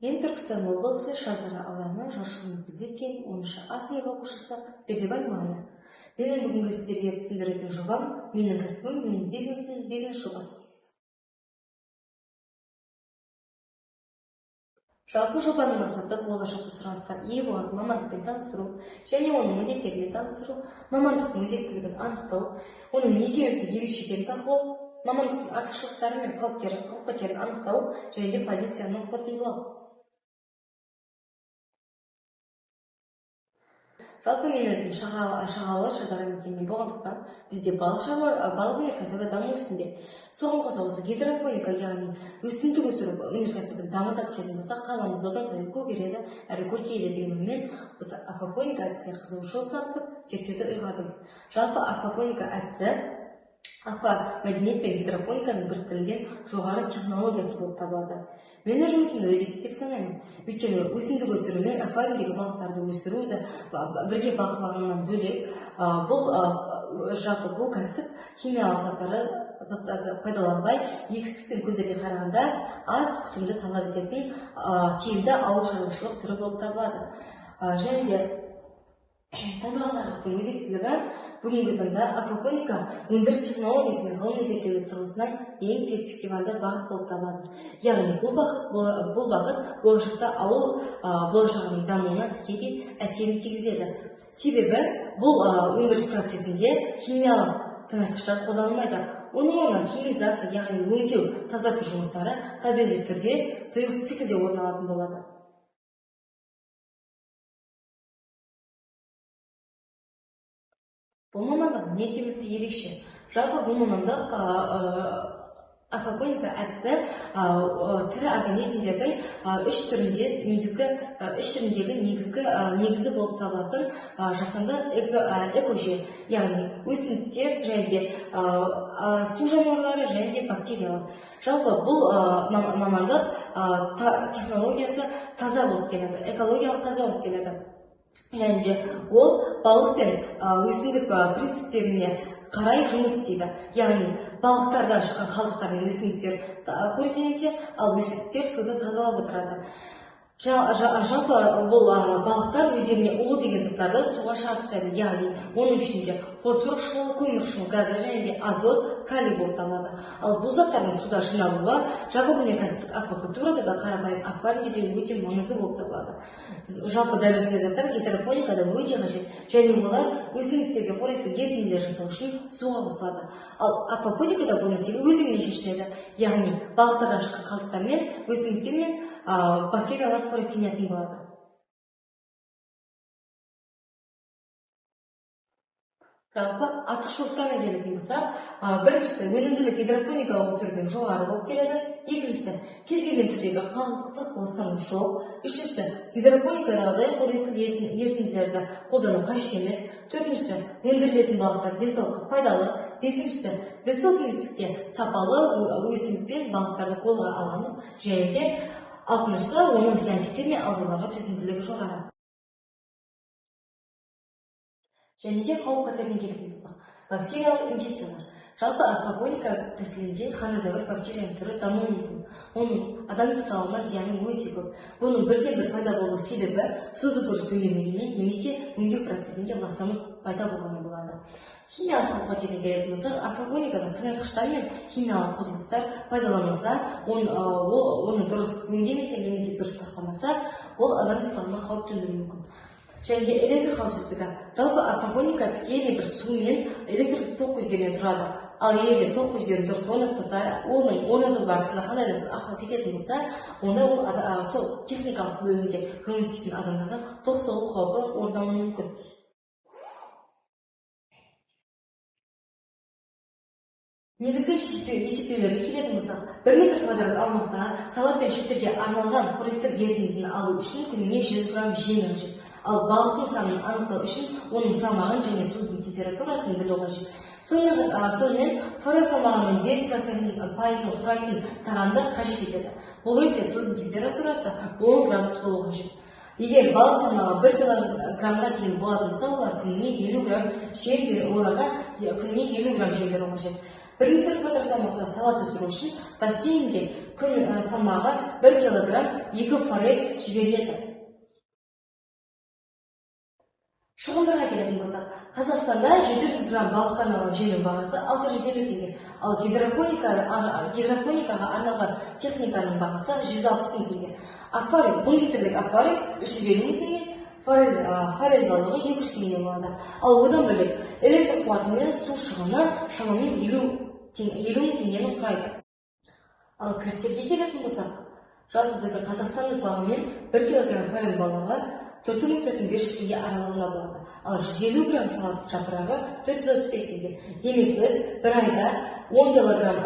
Мен Түркістан облысы Шардара ауданы Жошын мектебінің 10-шы А сынып оқушысы Пердебай Майя. Менің бүгінгі сіздерге түсіндіретін жобам менің кәсібім, менің бизнесім, бизнес жобасы. Жалпы жобаның мақсаты болашақта сұранысқа ие болатын мамандықпен таныстыру және оның міндеттерімен таныстыру, мамандықтың өзектілігін анықтау, оның не себепті ерекше екенін талқылау, мамандықтың артықшылықтары мен қауіп-қатерін анықтау және де позицияны қорытындылау. Жалпы мен өзім Шағалы Шардара мекенінен болғандықтан бізде балық өнеркәсібі даму үстінде. Соған қоса осы гидропоника, яғни өсімдік өсіру өнеркәсібін дамыта түсетін болсақ, қаламыз одан сайын көгереді, әрі көркейеді деген оймен осы аквапоника әдісіне қызығушылық танытып, зерттеуді ұйғардым. Жалпы аквапоника әдісі аквамәдениет пен гидропониканың біріктірілген жоғары технологиясы болып табылады. Мен өз жұмысымды өзекті деп санаймын. Өйткені өсімдік өсіру мен аквариумдегі балықтарды өсіруді бірге бақылағаннан бөлек, жалпы бұл кәсіп химиялық заттарды пайдаланбай, егістік пен көлдерге қарағанда аз күтімді талап ететін тиімді ауыл шаруашылық түрі болып табылады. Және де таңдалған тақырыптың өзектілігі бүгінгі таңда аквапоника өндіріс технологиясы мен ғылыми зерттеулер тұрғысынан ең перспективалды бағыт болып табылады. Яғни бұл бағыт болашақта ауыл болашағының дамуына тікелей әсерін тигізеді. Себебі бұл өндіріс процесінде химиялық тыңайтқыштар қолданылмайды. Оның орнына химизация, яғни өңдеу, тазарту жұмыстары табиғи түрде тұйық циклде орын алатын болады. Бұл мамандық не себепті ерекше? Жалпы бұл мамандық аквапоника әдісі тірі организмдердің үш түріндегі негізі болып табылатын жасанды экожүйе, яғни өсімдіктер және де су жануарлары және де бактериялар. Жалпы бұл мамандық технологиясы таза болып келеді, экологиялық таза болып келеді. Және де ол балық пен өсімдік принциптеріне қарай жұмыс істейді. Яғни балықтардан шыққан қалдықтар мен өсімдіктер қоректенсе, ал өсімдіктер суды тазалап отырады. Жалпы бұл балықтар өздеріне улы деген заттарды суға шығарып тастайды. Яғни оның ішінде фосфор қышқылы, көмірқышқыл газы және де азот, калий болып табылады. Ал бұл заттардың суда жиналуы жабық өнеркәсіптік аквакультурада да қарапайым аквариумде де өте маңызды болып табылады. Жалпы дәл осындай заттар гидропоникада өте қажет және олар өсімдіктерге қоректі ерітінділер жасау үшін суға қосылады. Ал аквапоникада бұл мәселе өздігінен шешіледі. Яғни балықтардан шыққан қалдықтармен өсімдіктер мен бактериялар қоректенетін болады. Жалпы артықшылықтарына келетін болсақ, біріншісі өнімділік гидропоникалық өсіруден жоғары болып келеді. Екіншісі кез келген түрдегі қалдықтық ластану жоқ. Үшіншісі гидропоникадағыдай қоректі ерітінділерді қолдану қажет емес. Төртіншісі өндірілетін балықтар денсаулыққа пайдалы. Бесіншісі біз сол кеңістікте сапалы өсімдік пен балықтарды қолға аламыз. Және де алтыншысы оның зиянкестер мен ауруларға төзімділігі жоғары. Және де қауіп-қатеріне келетін болсақ, бактериялық инфекциялар. Жалпы аквапоника тәсілінде қандай да бір бактерияның түрі дамуы мүмкін. Оның адам денсаулығына зияны өте көп. Бұның бірден-бір пайда болу себебі суды дұрыс өңдемегеннен немесе өңдеу процесінде ластану пайда болғаннан болады. Химиялық қауіп-қатеріне келетін болсақ, аквапоникада тыңайтқыштар мен химиялық қосылыстар пайдаланылса, оны дұрыс өңдемесе немесе дұрыс сақтамаса, ол адам денсаулығына қауіп төндіруі мүмкін. Және де электр қауіпсіздігі. Жалпы аквапоника тікелей бір су мен электр тоқ көздерінен тұрады. Ал егер де тоқ көздерін дұрыс орнатпаса, оның орнату барысында қандай да бір ақау кететін болса, онда ол сол техникалық бөлімде жұмыс істейтін адамдарға тоқ соғу қаупі орын алуы мүмкін. Негізгі есептеулерге келетін болсақ, 1 метр квадрат аумақта салат пен шөптерге арналған қоректік ерітіндіні алу үшін күніне 100 грамм жем қажет. Ал балықтың санын анықтау үшін оның салмағын және судың температурасын білу қажет. Сонымен тауар салмағының 5% пайызын құрайтын тағамды қажет етеді. Бұл ретте судың температурасы 10 градус болу қажет. Егер балық салмағы 1 килограммға дейін болатын болса, олар күніне 50 грамм жем беру, оларға күніне 50 грамм жем беру қажет. 1 метр квадрат аумақта салат өсіру үшін бассейнге күн салмағы 1 килограмм 2 форель жіберіледі. Шығындарға келетін болсақ, Қазақстанда 700 грамм балыққа арналған жемнің бағасы 650 теңге, ал гидропоникаға арналған техниканың бағасы 160 мың теңге. Аквариум, 10 литрлік аквариум 350 мың теңге, форель балығы 200 теңгеден болады. Ал одан бөлек электр қуаты мен су шығыны шамамен 50 мың теңгені құрайды. Ал кірістерге келетін болсақ, жалпы біздің қазақстандық бағамен 1 килограмм форель балығы 4500 теңге аралығында болады. Ал 150 грамм салат жапырағы 435 теңге. Демек, біз бір айда 10 килограмм,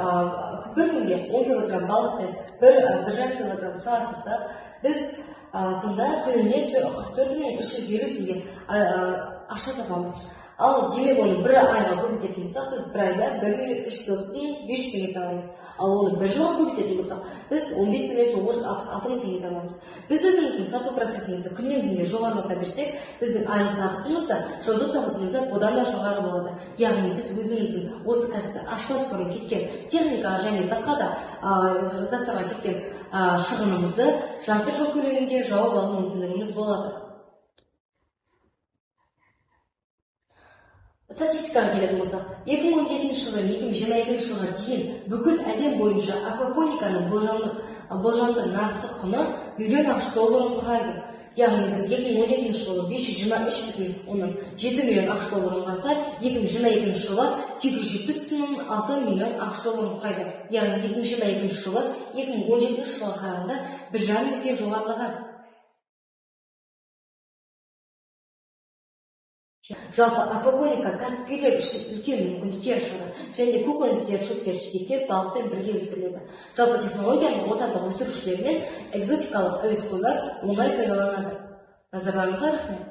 бір күнге 10 килограмм балық пен 1,5 килограмм салат сатсақ, біз сонда күніне 44350 теңге ақша табамыз. Ал демек, оны бір айға көбейтетін болсақ, біз бір айда 1 330 500 теңге табамыз. Ал оны бір жылға көбейтетін болсақ, біз 15 966 мың теңге табамыз. Біз өзіміздің сату процесімізді күннен күнге жоғарылата берсек, біздің айлық табысымыз да, жылдық табысымыз да одан да жоғары болады. Яғни біз өзіміздің осы кәсіпті ашпас бұрын кеткен техникаға және басқа да заттарға кеткен шығынымызды жарты жыл көлемінде жауып алу мүмкіндігіміз болады. Статистикаға келетін болсақ, 2017 жылдан 2022 жылға дейін бүкіл әлем бойынша аквапониканың болжамды нарықтық құны миллион ақш долларын құрайды. Яғни біз 2017 жылы 523,7 миллион ақш долларын құраса, 2022 жылы 870,6 миллион ақш долларын құрайды. Яғни 2022 жылы 2017 жылға қарағанда 1,5 есе жоғарылаған. Жалпы аквапоника кәсіпкерлер үшін үлкен мүмкіндіктер ашады және көкөністер, шөптер, жидектер балықпен бірге өсіріледі. Жалпы технологияны отандық өсірушілер мен экзотикалық әуесқойлар оңай пайдаланады. Назарларыңызға рахмет.